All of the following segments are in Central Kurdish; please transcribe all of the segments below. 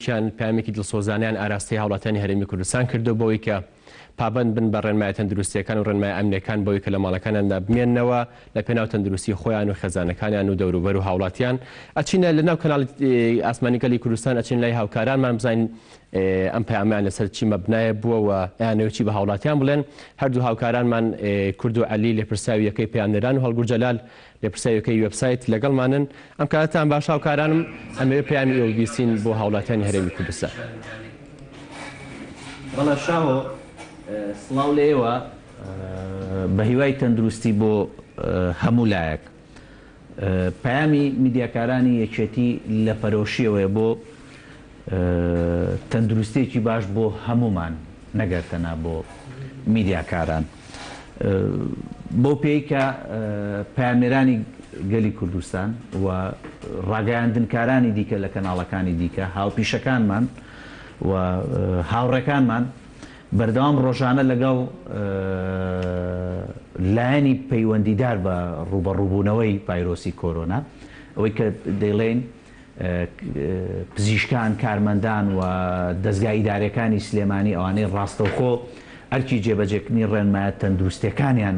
کیان پەیامێکی دڵسۆزانەیان ئاراستەی هاوڵاتیانی هەرێمی کوردستان کردووە بەوەی کە پابەند بن بە ڕێنمایە تەندروستییەکان و ڕێنمایە ئەمنییەکان بەوەی کە لە ماڵەکانیاندا بمێننەوە لە پێناو تەندروستی خۆیان و خێزانەکانیان و دەوروبەر و هاوڵاتیان. ئەچینە لە ناو کەناڵی ئاسمانی گەلی کوردستان ئەچین لای هاوکارانمان بزانین ئەم پەیامەیان لەسەر چی مەبنایە بووە و ئەیانەوێت چی بە هاوڵاتیان بڵێن. هەردوو هاوکارانمان کورد و عەلی لێپرسراوی یەکەی پەیامنێران و هەڵگورد جەلال لێپرسراویەکەی وێبسایت لەگەڵمانن. ئەم کاتەتان باش هاوکارانم، ئەمەوێ پەیامی ئێوە ببیستین بۆ هاوڵاتیانی هەرێمی کوردستان. بەڵێ شاهۆ سڵاو لە ئێوە، بە هیوای تەندروستی بۆ هەموو لایەک. پەیامی میدیاکارانی یەکێتی لە پەرۆشیەوەیە بۆ تەندروستیەکی باش بۆ هەموومان نەگەر تەنها بۆ میدیاکاران. بەو پێیەی کە پەیامنێرانی گەلی کوردستان و ڕاگەیاندنکارانی دیکە لە کەناڵەکانی دیکە، هاوپیشەکانمان و هاوڕێکانمان بەردەوام ڕۆژانە لەگەڵ لایەنی پەیوەندیدار بە ڕووبەڕووبوونەوەی ڤایرۆسی کۆرۆنا، ئەوەی کە دەیڵێین پزیشکان، کارمەندان و دەزگا ئیداریەکانی سلێمانی ئەوانەی ڕاستەوخۆ ئەرکی جێبەجێکردنی ڕێنمایە تەندروستیەکانیان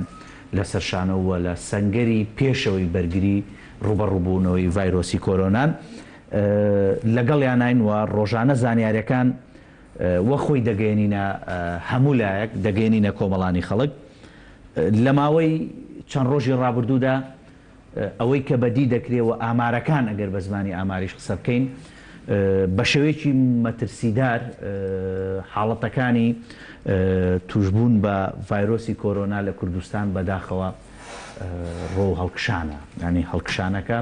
لەسەر شانە و لە سەنگەری پێشەوەی بەرگری ڕووبەڕووبوونەوەی ڤایرۆسی کۆرۆنان لەگەڵیانین و ڕۆژانە زانیاریەکان وەک خۆی دەگەیەنینە هەموو لایەک، دەگەیەنینە کۆمەڵانی خەڵک. لە ماوەی چەند ڕۆژی ڕابردوودا ئەوەی کە بەدی دەکرێ و ئامارەکان ئەگەر بە زمانی ئاماریش قسە بکەین بە شێوەیەکی مەترسیدار حاڵەتەکانی تووشبوون بە ڤایرۆسی کۆرۆنا لە کوردستان بەداخەوە ڕۆو هەڵکشانە یانی هەڵکشانەکە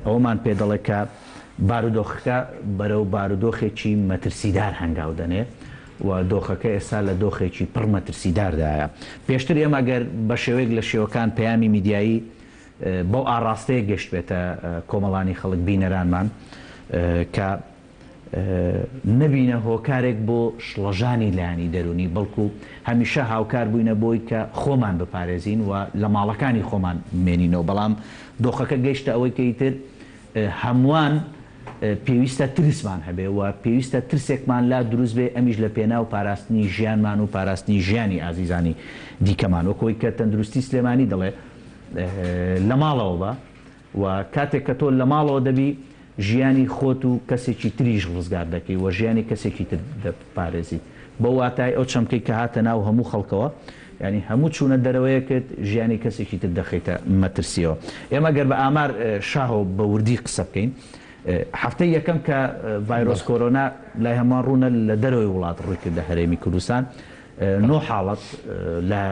ئەوەمان پێ دەڵێ کە بارودۆخەکە بەرەو بارودۆخێکی مەترسیدار هەنگاو دەنێ و دۆخەکە ئێستا لە دۆخێکی پڕ مەترسیداردایە. پێشتر ئێمە گەر بە شێوەیەک لە شێوەکان پەیامی میدیایی بەو ئاڕاستەیە گەشتبێتە کۆمەڵانی خەڵک بینەرانمان کە نەبینە هۆکارێک بۆ شڵەژانی لایەنی دەروونی بەڵکو هەمیشە هاوکار بووینە بۆی کە خۆمان بپارێزین و لە ماڵەکانی خۆمان بمێنینەوە بەڵام دۆخەکە گەیشتە ئەوەی کە ئیتر هەمووان پێویستە ترسمان هەبێ و پێویستە ترسێکمان لا دروست بێ ئەمیش لە پێناو پاراستنی ژیانمان و پاراستنی ژیانی ئازیزانی دیکەمان وەک ئەوەی کە تەندروستی سلێمانی دەڵێ لە ماڵەوە بە و کاتێک کە تۆ لە ماڵەوە دەبی ژیانی خۆت و کەسێکی تریش ڕزگار دەکەی و ژیانی کەسێکی تر دەپارێزیت بەو واتای ئەو چەمکەی کە هاتە ناو هەموو خەڵکەوە یانی هەموو چوونە دەرەوەیەکت ژیانی کەسێکی تر دەخەیتە مەترسیەوە. ئێمە گەر بە ئامار شاهۆ بە وردی قسە بکەین هەفتەی یەکەم کە ڤایرۆس کۆرۆنا لای هەمووان ڕوونە لە دەرەوەی وڵات ڕووی کردە هەرێمی کوردستان نۆ حاڵەت لە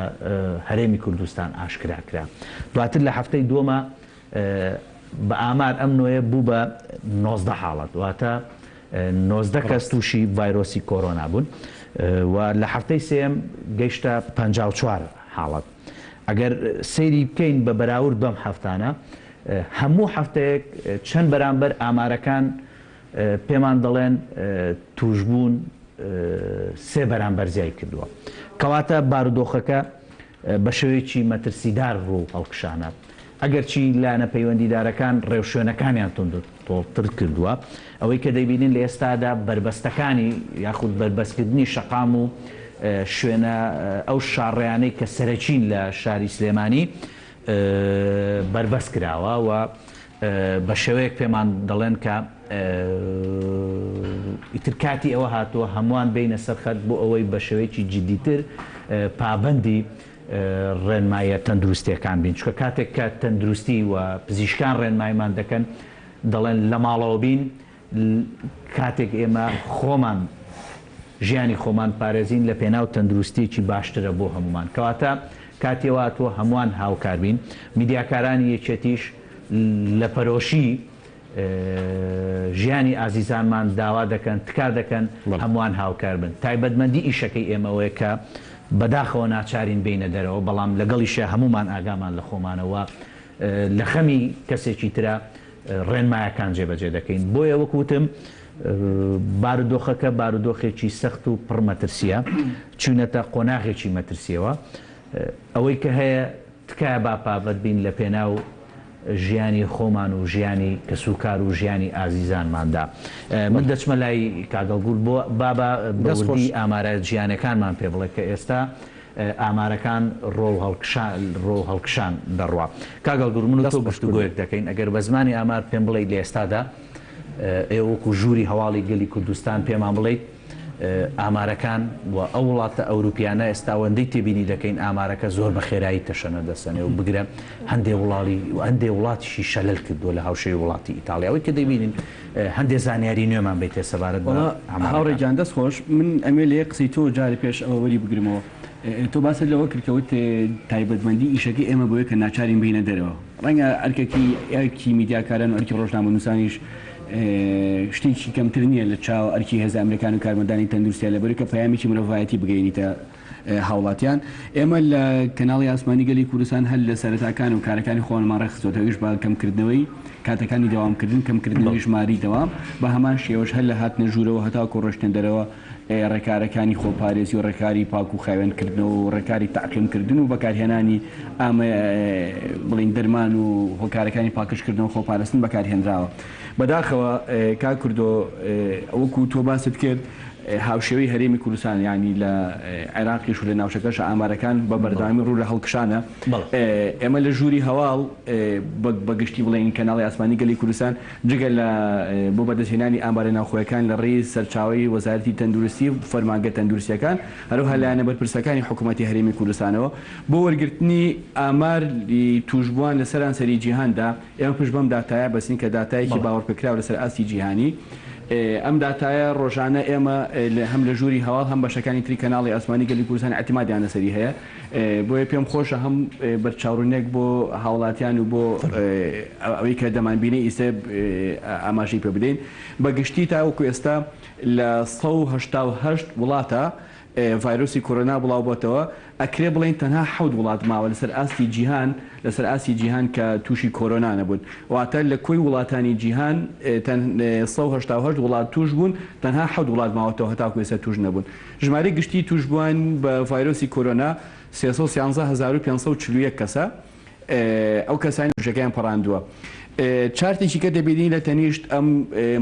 هەرێمی کوردستان ئاشکرا کرا دواتر لە هەفتەی دووەما بە ئامار ئەم نۆیە بوو بە 19 حاڵەت واتە 19 کەس تووشی ڤایرۆسی کۆرۆنا بوون و لە هەفتەی سێیەم گەیشتە 54 حاڵەت. ئەگەر سەیری بکەین بە بەراورد بەم هەفتانە هەموو هەفتەیەک چەند بەرامبەر ئامارەکان پێمان دەڵێن تووشبوون سێ بەرامبەر زیای کردووە. کەواتە بارودۆخەکە بە شێوەیەکی مەترسیدار ڕوو هەڵکشانە. ئەگەرچی لایەنە پەیوەندیدارەکان ڕێوشوێنەکانیان توندوتۆڵتر کردووە، ئەوەی کە دەیبینین لە ئێستادا بەربەستەکانی یاخود بەربەستکردنی شەقام و شوێنە ئەو شاڕێیانەی کە سەرەکین لە شاری سلێمانی بەربەست کراوە و بە شێوەیەک پێمان دەڵێن کە ئیتر کاتی ئەوە هاتووە هەمووان بێینە سەر خەت بۆ ئەوەی بە شێوەیەکی جدیتر پابەندی ڕێنماییە تەندروستییەکان بین، چونکە کاتێک کە تەندروستی و پزیشکان ڕێنماییمان دەکەن دەڵێن لە ماڵەوە بین، کاتێک ئێمە خۆمان ژیانی خۆمان پارێزین لە پێناو تەندروستییەکی باشترە بۆ هەموومان، کەواتە کاتی ئەوە هاتووە هەمووان هاوکار بین، میدیاکارانی یەکێتیش لە پەرۆشی ژیانی ئازیزانمان داوا دەکەن، تکا دەکەن هەمووان هاوکار بن. تایبەتمەندی ئیشەکەی ئێمە ئەوەیە کە بەداخەوە ناچارین بێینە دەرەوە، بەڵام لەگەڵیشیا هەموومان ئاگامان لە خۆمانە و لە خەمی کەسێکی ترا ڕێنمایەکان جێبەجێ دەکەین. بۆیە وەک وتم بارودۆخەکە بارودۆخێکی سەخت و پڕ مەترسییە، چووینەتە قۆناغێکی مەترسییەوە. ئەوەی کە هەیە تکایە با پابەند بین لە پێناو. ژیانی خۆمان و ژیانی کەسوکار و ژیانی ئازیزانماندا. من دەچمە لای کاک هەڵگورد بۆ با با بە وردی ئامارە جیهانیەکانمان پێ بڵێ کە ئێستا ئامارەکان ڕۆو هەڵکشان ڕۆو هەڵکشان دەڕوا. کاک هەڵگورد من و تۆ گفتوگۆیەک دەکەین ئەگەر بە زمانی ئامار پێم بڵێیت لە ئێستادا ئێوە وەکو ژووری هەواڵی گەلی کوردستان پێمان بڵێیت ئامارەکان و ئەو وڵاتە ئەوروپیانە ئێستا ئەوەندەی تێبینی دەکەین ئامارەکە زۆر بە خێرایی تەشەنە دەسەنێ و بگرە هەندێ وڵاڵی هەندێ وڵاتیشی شەلەل کردووە لە هاوشێوەی وڵاتی ئیتاڵیا ئەوەی کە دەیبینین هەندێ زانیاری نوێمان بەیتێ سەبارەت بە وەڵا هاوڕێ ئامارەکان. گیان دەست خۆش من ئەمێ لە یەک قسەی تۆ جارێ پێش ئەوە وەری بگرمەوە تۆ باست لەوە کرد کە وت تایبەتمەندی ئیشەکەی ئێمە بۆیە کە ناچارین بێینە دەرەوە ڕەنگە ئەرکەکی ئەرکی میدیاکاران و ئەرکی ڕۆژنامەنووسانیش شتێکی کەمتر نییە لە چاو ئەرکی هێزە ئەمنیەکان و کارمەندانی تەندروستیا لەبەرئەوەی کە پەیامێکی مرۆڤایەتی بگەینیتە هاوڵاتیان. ئێمە لە کەناڵی ئاسمانی گەلی کوردستان هەر لە سەرەتاکان و کارەکانی خۆمانمان ڕێکخستۆتەوە ئەویش بە کەمکردنەوەی کاتەکانی دەوامکردن، کەمکردنەوەی ژمارەی دەوام، بە هەمان شێوەش هەر لە هاتنە ژوورەوە هەتاکو ڕۆشتنە دەرەوە ڕێکارەکانی خۆپارێزی و ڕێکاری پاک و خاوێن کردنەوە و ڕێکاری تەعقیم کردن و بەکارهێنانی ئامە بڵێین دەرمان و هۆکارەکانی پاکژکردنەوە خۆپارستن بەکارهێنراوە. بەداخەوە کاک کوردۆ وەکو تۆ باست کرد هاوشێوەی هەرێمی کوردستان یانی لە عێراقیش و لە ناوچەکەش ئامارەکان بە بەردەوامی ڕوو لە هەڵکشانە. ئێمە لە ژووری هەواڵ بە گشتی بڵێین کەناڵی ئاسمانی گەلی کوردستان جگە لە بۆ بەدەستهێنانی ئامارە ناوخۆیەکان لە ڕێی سەرچاوەی وەزارەتی تەندروستی و فەرمانگە تەندروستییەکان، هەروەها لایەنە بەرپرسەکانی حکوومەتی هەرێمی کوردستانەوە بۆ وەرگرتنی ئاماری تووشبووان لە سەرانسەری جیهاندا، ئێمە پشت بەم داتایە بەستین کە داتایەکی باوەڕپێکراو لەسەر ئاستی جیهانی. ئەم داتایە ڕۆژانە ئێمە هەم لە ژووری هەواڵ هەم بەشەکانی تری کەناڵی ئاسمانی گەلی کوردستان ئیعتیمادیان لەسەری هەیە. بۆیە پێم خۆشە هەم بەرچاوڕوونیەک بۆ هاوڵاتیان و بۆ ئەوەی کە دەمانبینێ ئیستە ئاماژەی پێ بدەین. بە گشتی تاوەکو ئێستا لە 188 وڵاتا ڤایرۆسی کۆرۆنا بڵاوبۆتەوە، ئەکرێ بڵێین تەنها حەوت وڵات ماوە لەسەر ئاستی جیهان لەسەر ئاستی جیهان کە تووشی کۆرۆنا نەبوون. واتە لە کۆی وڵاتانی جیهان 188 وڵات تووش بوون، تەنها حەوت وڵات ماوەتەوە هەتاکو ئێستا تووش نەبوون. ژمارەی گشتیی تووشبووان بە ڤایرۆسی کۆرۆنا 313541 کەسە، ئەو کەسانەی تووشەکەیان پەڕاندووە. چارتێکی کە دەبینین لە تەنیشت ئەم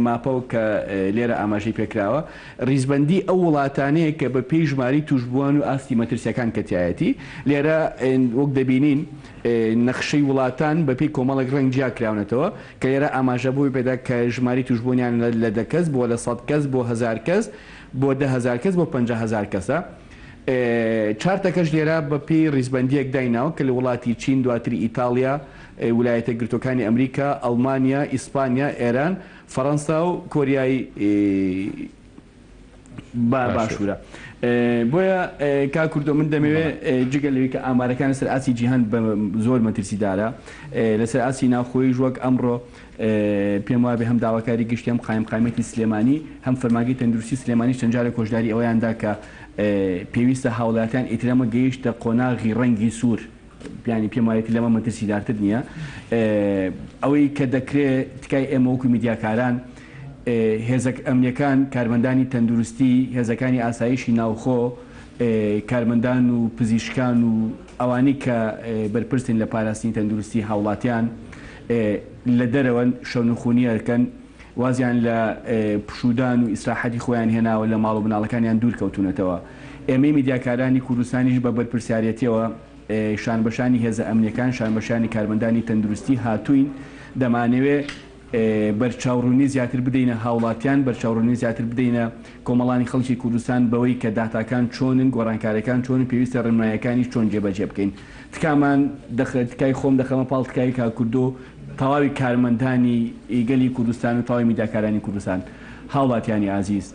ماپەوە کە لێرە ئاماژەی پێکراوە، ڕیزبەندی ئەو وڵاتانەیە کە بە پێی ژمارەی تووشبووان و ئاستی مەترسییەکان کە تیایەتی. لێرە وەک دەبینین نەخشەی وڵاتان بە پێی کۆمەڵێک ڕەنگ جیا کراونەتەوە کە لێرە ئاماژە بۆی پێدا کە ژمارەی تووشبوونیان لە دە کەس بۆ لە سەد کەس بۆ هەزار کەس بۆ 10,000 کەس بۆ 50,000 کەسە. چارتەکەش لێرە بە پێی ڕیزبەندییەک دایناوە کە لە وڵاتی چین، دواتر ئیتاڵیا، ولایەتە یەکگرتووەکانی ئەمریکا، ئەڵمانیا، ئیسپانیا، ئێران، فەڕەنسا و کۆریای باشوورە. بۆیە کاک کوردۆ من دەمەوێ جگە لەوەی کە ئامارەکان لەسەر ئاستی جیهان زۆر مەترسیدارە، لەسەر ئاستی ناوخۆیش وەک ئەمڕۆ پێم وابێ هەم داواکاری گشتی هەم قایمقامیەتی سلێمانی هەم فەرمانگەی تەندروستی سلێمانیش چەند جارێک هۆشداری ئەوەیان دا کە پێویستە هاوڵاتیان ئیتر ئەمە گەیشتە قۆناغی ڕەنگی سوور یانی پێم وایە لەمە مەترسیدارتر نییە ئەوەی کە دەکرێ تکای ئێمە وەکو میدیاکاران هێزە ئەمنیەکان کارمەندانی تەندروستی هێزەکانی ئاسایشی ناوخۆ کارمەندان و پزیشکان و ئەوانەی کە بەرپرسن لە پاراستنی تەندروستی هاوڵاتیان لە دەرەوەن شەونخونی ئەکەن وازیان لە پشوودان و ئیسراحەتی خۆیان هێناوە لە ماڵ و مناڵەکانیان دوور کەوتوونەتەوە. ئێمەی میدیاکارانی کوردستانیش بە بەرپرسیارێتیەوە شانبەشانی هێزە ئەمنیەکان، شانبەشانی کارمەندانی تەندروستی هاتووین، دەمانەوێ بەرچاوڕوونی زیاتر بدەینە هاوڵاتیان، بەرچاوڕوونی زیاتر بدەینە کۆمەڵانی خەڵکی کوردستان بەوەی کە داتاکان چۆنن، گۆڕانکاریەکان چۆنن، پێویستە ڕێنماییەکانیش چۆن جێبەجێ بکەین. تکامان دەخ تکای خۆم دەخەمە پاڵ تکای کاک کوردۆ و تەواوی کارمەندانی گەلی کوردستان و تەواوی میدیاکارانی کوردستان. هاوڵاتیانی ئازیز،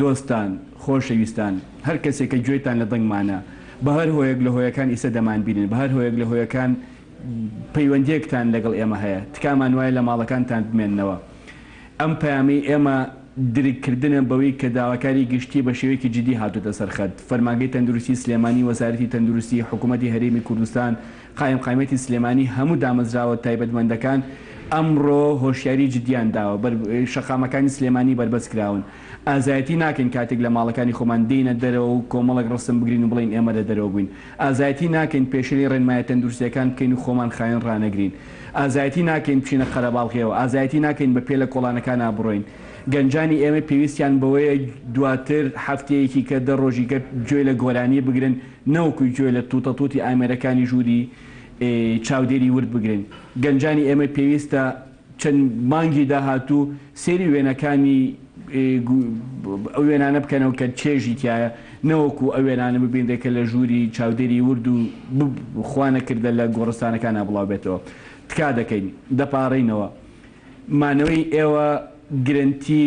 دۆستان، خۆشەویستان، هەر کەسێک کە گوێتان لە دەنگمانە، بە هەر هۆیەک لە هۆیەکان ئیسە دەمانبینن، بە هەر هۆیەک لە هۆیەکان پەیوەندیەکتان لەگەڵ ئێمە هەیە، تکامان وایە لە ماڵەکانتان بمێننەوە. ئەم پەیامەی ئێمە درک کردنە بەوەی کە داواکاری گشتی بە شێوەیەکی جدی هاتۆتە سەر خەت. فەرمانگەی تەندروستی سلێمانی، وەزارەتی تەندروستی، حکومەتی هەرێمی کوردستان، قایمقامیەتی سلێمانی، هەموو دامەزراوە تایبەتمەندەکان. ئەمڕۆ هۆشیاری جدیان داوە، بەر شەقامەکانی سلێمانی بەربەست کراون. ئازایەتی ناکەین کاتێک لە ماڵەکانی خۆمان دێینە دەرەوە و کۆمەڵێک ڕەسم بگرین و بڵێین ئێمە لە دەرەوە بووین. ئازایەتی ناکەین پێشێلی ڕێنمایە تەندروستییەکان بکەین و خۆمان خاوێن ڕانەگرین. ئازایەتی ناکەین بچینە قەرەباڵغییەوە. ئازایەتی ناکەین بە پێ لە کۆڵانەکانا بڕۆین. گەنجانی ئێمە پێویستیان بەوەیە دواتر هەفتەیەکی کە دە ڕۆژی کە گوێ لە گۆرانی بگرن نەوەکو گوێ لە توتەتوتی ئامێرەکانی ژووری چاودێری ورد بگرن. گەنجانی ئێمە پێویستە چەند مانگی داهاتوو سەیری وێنەکانی ئەو وێنانە بکەنەوە کە چێژی تیایە نەوەکو ئەو وێنانە ببینرێت کە لە ژووری چاودێری ورد و خوا نەکردە لە گۆڕستانەکانا بڵاوبێتەوە. تکا دەکەین. دەپاڕێینەوە. مانەوەی ئێوە گرەنتی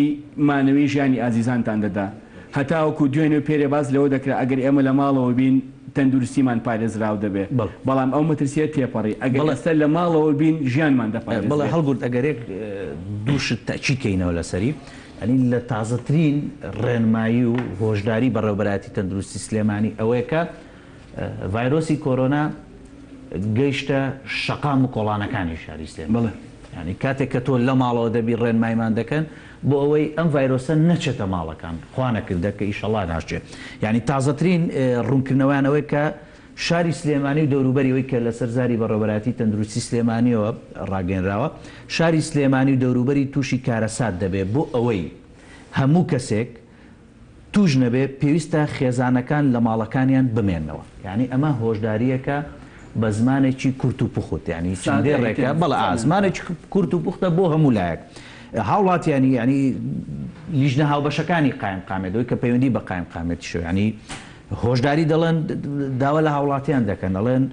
مانەوەی ژیانی ئازیزانتان دەدا. هەتاوەکو دوێنێ و پێرێ باس لەوە دەکرا ئەگەر ئێمە لە ماڵەوە بین تەندروستیمان پارێزراو دەبێ. بەڵام ئەو مەترسییە تێپەڕی. ئەگەر ئێستا لە ماڵەوە بین ژیانمان بەڵێ دەپارێزرێ. هەڵگورد ئەگەر یەک دوو شت تەئکید کەینەوە لەسەری یانی لە تازەترین ڕێنمایی و هۆشداری بەڕێوەبەرایەتی تەندروستی سلێمانی ئەوەیە کە ڤایرۆسی کۆرۆنا گەیشتە شەقام و کۆڵانەکانی شاری سلێمانی. یانی کاتێک کە تۆ لە ماڵەوە دەبی ڕێنمایمان دەکەن بۆ ئەوەی ئەم ڤایرۆسە نەچێتە ماڵەکان، خوا نەکردە کە ئیشەڵا ناشچێت. یانی تازەترین ڕوونکردنەوەیان ئەوەیە کە شاری سلێمانی و دەوروبەری ئەوەی کە لەسەر زاری بەڕێوەبەرایەتی تەندروستی سلێمانیەوە ڕاگەیەنراوە، شاری سلێمانی و دەوروبەری تووشی کارەسات دەبێت بۆ ئەوەی هەموو کەسێک توش نەبێ پێویستە خێزانەکان لە ماڵەکانیان بمێننەوە یانی ئەمە هۆشداریەکە بە زمانێکی کورت و پوخت یانی چەند سادە دێڕێکە ئیتر بەڵێ ئا زمانێکی کورت و پوختە بۆ هەموو لایەک هاوڵاتیانی یانی لیژنە هاوبەشەکانی قایمقامێت ئەوەی کە پەیوەندی بە قایمقامێتیشەوە یانی هۆشداری دەڵێن داوا لە هاوڵاتیان دەکەن ئەڵێن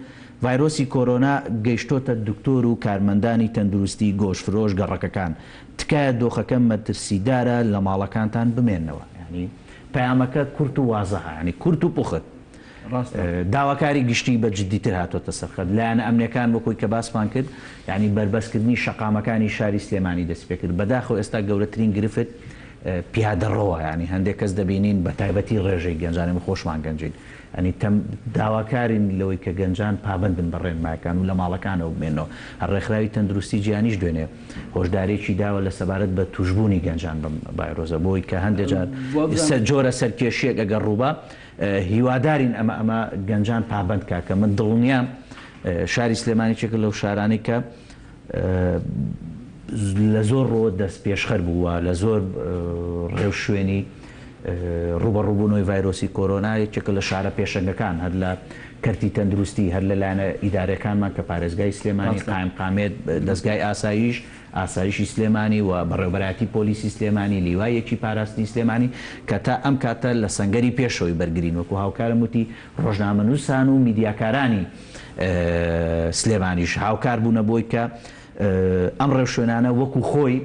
ڤایرۆسی کۆرۆنا گەیشتۆتە دکتۆر و کارمەندانی تەندروستی گۆشتفرۆش گەڕەکەکان تکایە دۆخەکە مەترسیدارە لە ماڵەکانتان بمێننەوە یانی پەیامەکە کورت و وازحە یانی کورت و پوخت ڕاستە. داواکاری گشتی بە جدیتر هاتۆتە سەر خەت لایەنە ئەمنیەکان وەکوی کە باسمان کرد یانی بەربەستکردنی شەقامەکانی شاری سلێمانی دەستی پێکرد بەداخەوە ئێستا گەورەترین گرفت پیادەڕۆوە یانی هەندێک کەس دەبینین بەتایبەتی ڕێژەی گەنجان ئێمە خۆشمان گەنجین یانی تەم داواکارین لەوەی کە گەنجان پابەند بن بە ڕێنمایەکان و لە ماڵەکانەوە بمێننەوە هەر ڕێکخراوی تەندروستی جیهانیش دوێنێ هۆشداریەکی داوە لە سەبارەت بە توشبوونی گەنجان بەم ڤایرۆسە بۆی کە هەندێک جار وابزانم. جۆرە سەرکێشیەک ئەگەر ڕووبا هیوادارین ئەمە ئەمە گەنجان پابەند کا کە من دڵنیام شاری سلێمانی یەکێکە لەو شارانەی کە لە زۆر ڕووە دەست پێشخەر بوو و لە زۆر ڕێوشوێنی ڕووبەڕووبوونەوەی ڤایرۆسی کۆرۆنا یەکێکە لە شارە پێشەنگەکان هەر لە کەرتی تەندروستی، هەر لە لایەنە ئیدارەکانمان کە پارێزگای سلێمانی، قایمقامیەت، دەزگای ئاسایش، ئاسایشی سلێمانی و بەڕێوەبەرایەتی پۆلیسی سلێمانی، لیوای یەکی پاراستنی سلێمانی کە تا ئەم کاتە لە سەنگەری پێشەوەی بەرگرین وەکو هاوکارم وتی ڕۆژنامەنووسان و میدیاکارانی سلێمانیش هاوکار بوونە بۆی کە ئەم ڕێوشوێنانە وەکو خۆی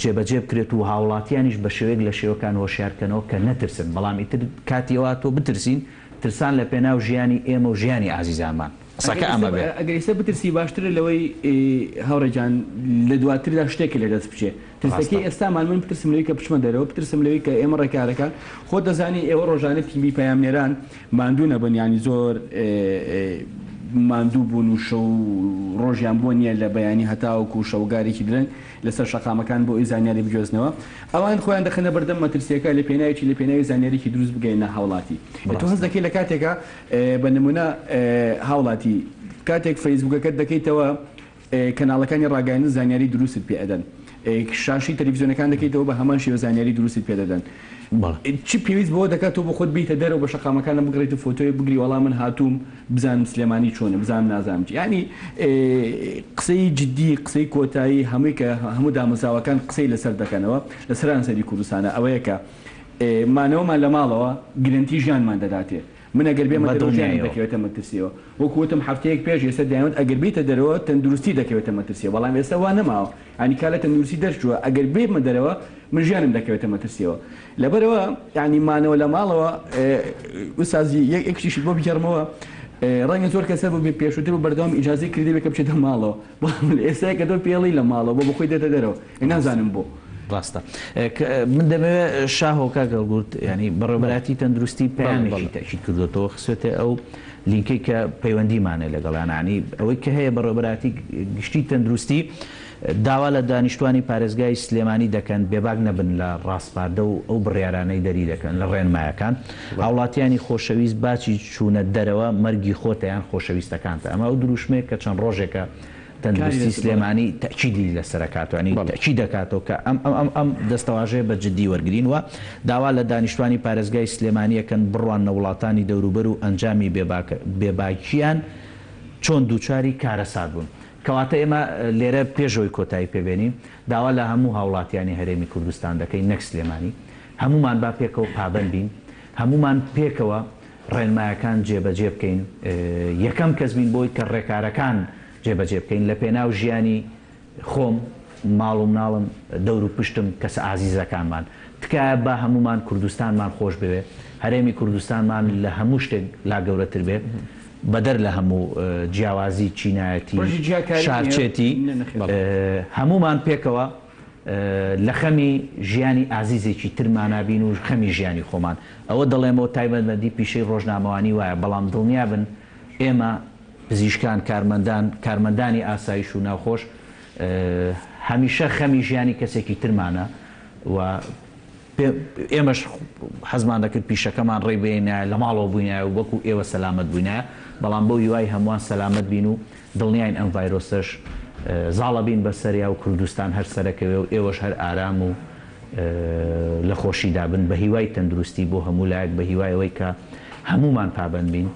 جێبەجێ بکرێت و هاوڵاتیانیش بە شێوەیەک لە شێوەکان هۆشیار کەنەوە کە نەترسن، بەڵام ئیتر کاتی ئەوە هاتووە بترسین، ترسان لە پێناو ژیانی ئێمە و ژیانی ئازیزانمان. قسەکە ئەمە بێ. ئەگەر ئیستا بترسی باشترە لەوەی هاوڕێ گیان لە دواتردا شتێکت لە دەست بچێ. ترسەکەی ڕاستە. ئێستامان من بترسم لەوەی کە بچمە دەرەوە، بترسم لەوەی کە ئێمە ڕێکارەکان، خۆت دەزانی ئێوە ڕۆژانە تیمی پەیامنێران ماندوو نەبن یانی زۆر ماندوو بوون و شەو ڕۆژیان بۆ نییە لە بەیانی هەتاوەکو شەوگارێکی درەنگ لەسەر شەقامەکان بۆ ئەوی زانیاری بگوێزنەوە ئەوان خۆیان دەخەنە بەردەم مەترسیەکە لە پێناوی لە پێناوی زانیاریی دروست بگەینە هاوڵاتی تۆ هەست دەکەی لە کاتێکا بە نمونە هاوڵاتی کاتێک فەیسبوکەکەت دەکەیتەوە کەناڵەکانی ڕاگەیاندن زانیاری دروستت پێ ئەدەن شاشەی تەلەفزیۆنەکان دەکەیتەوە بە هەمان شێوە زانیاری دروستت پێ دەدەن چ پێویست بەوە دەکات تۆ بۆ خۆت بیتە دەرەوە بە شەقامەکانە بگڕیت و فۆتۆیەک بگری وەڵا من هاتووم بزانم سلێمانی چۆنە بزانم نازانم چی یانی قسەی جدی قسەی کۆتایی هەمووی کە هەموو دامەزراوەکان قسەی لەسەر دەکەنەوە لە سەرانسەری کوردستانە ئەوەیە کە مانەوەمان لە ماڵەوە گرەنتی ژیانمان دەداتێ من ئەگەر بێمە بە دەرەوە ژیانم دڵنیایەوە. دەکەوێتە مەترسیەوە وەکو وتم هەفتەیەک پێش ئێستا دەیانوت ئەگەر بێیتە دەرەوە تەندروستی دەکەوێتە مەترسیەوە بەڵام ئێستا وا نەماوە یانی کا لە تەندروستی دەرچووە ئەگەر بێمە دەرەوە من ژیانم دەکەوێتە مەترسیەوە لەبەرئەوە یانی مانەوە لە ماڵەوە ئوستازی یەک یەک شتیشت بۆ بگێڕمەوە ڕەنگە زۆر کەس هەبوو پێشووتر و بەردەوام ئیجازەی کردبێ کە بچێتە ماڵەوە بەڵام لە ئێستا کە تۆ پێڵی لە ماڵەوە بۆ بەخۆی دێتە دەرەوە نازانم بۆ. ڕاستە من دەمەوێت شاهۆ کاک هەڵگورد یانی بەڕێوەبەرایەتی تەندروستی پەیامێکی تەئکید کردۆتەوە خستوێتە ئەو لینکەی کە پەیوەندیمانە لەگەڵیان یانی ئەوەی کە هەیە بەڕێوەبەرایەتی گشتی تەندروستی. داوا لە دانیشتوانی پارێزگای سلێمانی دەکەن بێباک نەبن لە ڕاسپاردە و ئەو بڕیارانەی دەری دەکەن لە ڕێنمایەکان. هاوڵاتیانی خۆشەویست باچی چوونە دەرەوە مەرگی خۆتە یان خۆشەویستەکانتە ئەمە ئەو دروشمەیە کە چەند ڕۆژێکە تەندروستی سلێمانی تەئکیدی لەسەر ئەکاتەوە یانی تەئکید دەکاتەوە کە ئەم ئەم ئەم دەستەواژەیە بە جدی وەرگرین و داوا لە دانیشتوانی پارێزگای سلێمانی ئەکەن بڕواننە وڵاتانی دەوروبەر و ئەنجامی بێباکیان چۆن دووچاری کارەسات بوون. کەواتە ئێمە لێرە پێش ئەوەی کۆتایی پێ بێنین داوا لە هەموو هاوڵاتیانی هەرێمی کوردستان دەکەین نەک سلێمانی هەموومان با پێکەوە پابەند بین هەموومان پێکەوە ڕێنمایەکان جێبەجێ بکەین یەکەم کەس بین بۆی کە ڕێکارەکان جێبەجێ بکەین لە پێناو ژیانی خۆم، ماڵ و مناڵم، دەور و پشتم، کەسە ئازیزەکانمان. تکایە با هەموومان کوردستانمان خۆش بوێ، هەرێمی کوردستانمان لە هەموو شتێک لا گەورەتر بێ، بەدەر لە هەموو جیاوازی چینایەتی، شارچێتی، هەموومان پێکەوە لە خەمی ژیانی ئازیزێکی ترمانا بین و خەمی ژیانی خۆمان. ئەوە دەڵێمەوە تایبەتمەندی پیشەی ڕۆژنامەوانی وایە، بەڵام دڵنیابن ئێمە پزیشکان، کارمەندان، کارمەندانی ئاسایش و ناوخۆش هەمیشە خەمی ژیانی کەسێکی ترمانە و ئێمەش حەزمان دەکرد پیشەکەمان ڕێی بێنایە لە ماڵەوە بووینایە و وەکو ئێوە سەلامەت بووینایە، بەڵام بەو هیوای هەمووان سەلامەت بین و دڵنیاین ئەم ڤایرۆسەش زاڵە بین بەسەریا و کوردستان هەر سەرەکەوێ و ئێوەش هەر ئارام و لە خۆشیدا بن بە هیوای تەندروستی بۆ هەموو لایەک بە هیوای ئەوەی کە هەموومان پابەند بین.